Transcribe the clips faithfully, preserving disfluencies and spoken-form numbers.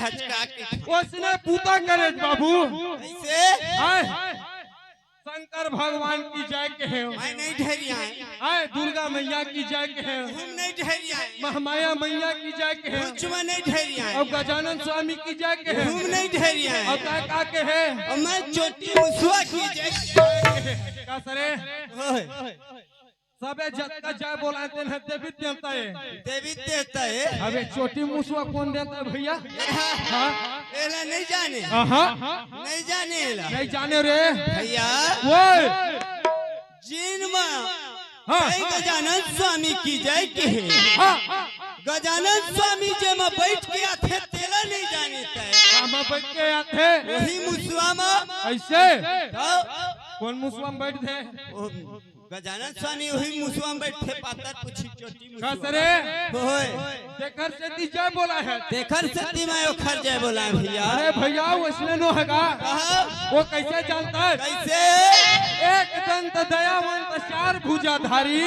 हचका के। ओसने पूता करे बाबू। कैसे? आय, शंकर भगवान की जय कहे। मैं नहीं ढेरिया है। आय, दुर्गा मैया की जय कहे। हम नहीं ढेरिया है। महामाया मैया की जय कहे। कुछ में नहीं ढेरिया है। और गजानन स्वामी की जय कहे। हम नहीं ढेरिया है। और का, का कहे? और मैं चोटी मुसुआ की जय। का सरे? ओए। सबे जतका जय बोलाते हैं देवी देवता है। देवी देवता है। अबे चोटी मुसुआ कौन देता है भैया? हाँ? एला नहीं जाने। आहा। नहीं जाने एला। नहीं जाने रे। भैया। ओए। जिन माँ। हाँ। जय गजानन स्वामी की जय कहे। हाँ। गजानन स्वामी जे में बैठ के आथे तेला नहीं जाने तै। हाँ, में बैठ के आथे। वही मुसुआ में। ऐसे? तो? कौन मुसुआ में बैठ थे? वो गजानन स्वामी वही मुसुआ में बैठे पातर पुछी चोटी का मुसुआ। सरे? होय। तेखर सेती जय बोला है। तेखर सेती मैं ओखर जय बोला भैया। अरे भैया, वैसने नो है का? कहा? वो कैसे जानता है? कैसे? एक दंत दयावंत चार भुजाधारी।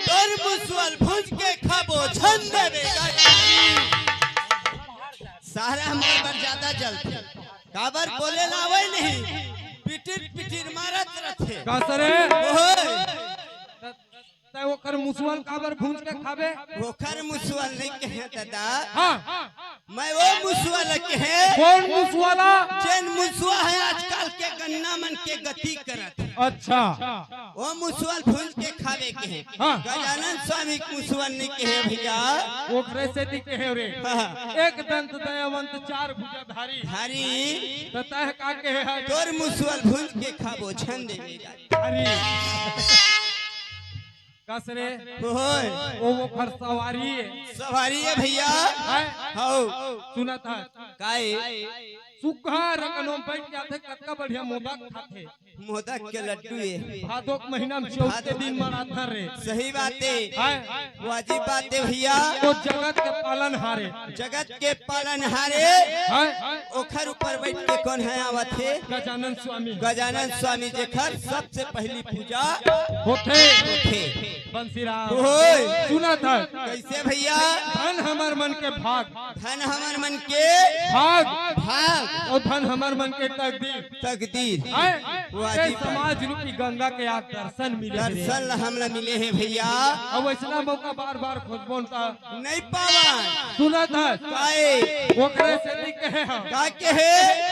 तोर मुसुआ ल भूंज के खाबो छन देबे। सारा हमर बर ज्यादा जलथे। काबर बोले लावे नहीं, पिटिर पिटिर मारत रथे। का सरे? ओए। त-, तै ओकर मुसुआ ल काबर भूंज के खाबे? ओकर मुसुआ ल नहीं कहे दादा। हाँ। मैं वो मुसुआ ल कहे। कौन मुसुआ ल? जेन मुसुआ है आजकल के गन्ना मन के गति करत। अच्छा। वो मुसुआ ल भूंज के खावे के है। हाँ। गजानन स्वामी के मुसुआ ल नहीं कहे भैया। ओकरे सेती कहे रे। हाँ। एक दंत दयावंत चार भुजाधारी। धारी। त तह का कहे है? तोर मुसुआ ल भूंज के खाबो छन देबे। अरे। कस रे। होय। वो, वो ओखर सवारी है। सवारी है भैया। है? हौ। सुनत है। काय? सुग्घर अकन ओम बैठ जाथे, कतका बढ़िया मोदक खाथे। मोदक के लड्डू ये। भादो के महीना में चौथ के भादो दिन के। मनाथन रे। सही बात है। है। वाजिब बात है भैया। वो जगत के पालनहारे। जगत के पालनहारे। है। ओखर ऊपर बैठ के कोन है आवत हे? गजानन स्वामी। गजानन स्वामी जेखर सबसे पहली पूजा होथे। होथे। बंसीराम। ओए। सुनत है। कैसे भैया? धन हमर मन के भाग। धन हमर मन के भाग। भाग। और धन हमर मन के तकदीर। तकदीर। हैं? वाजिब ये है। समाज रूपी गंगा के आज दर्शन मिले हे रे। दर्शन ला हमला मिले हे भैया। अब वैसना मौका बार-बार खोजबोन त नहीं पावा। सुनत है। काए? ओकरे सेती कहे हम। का कहे?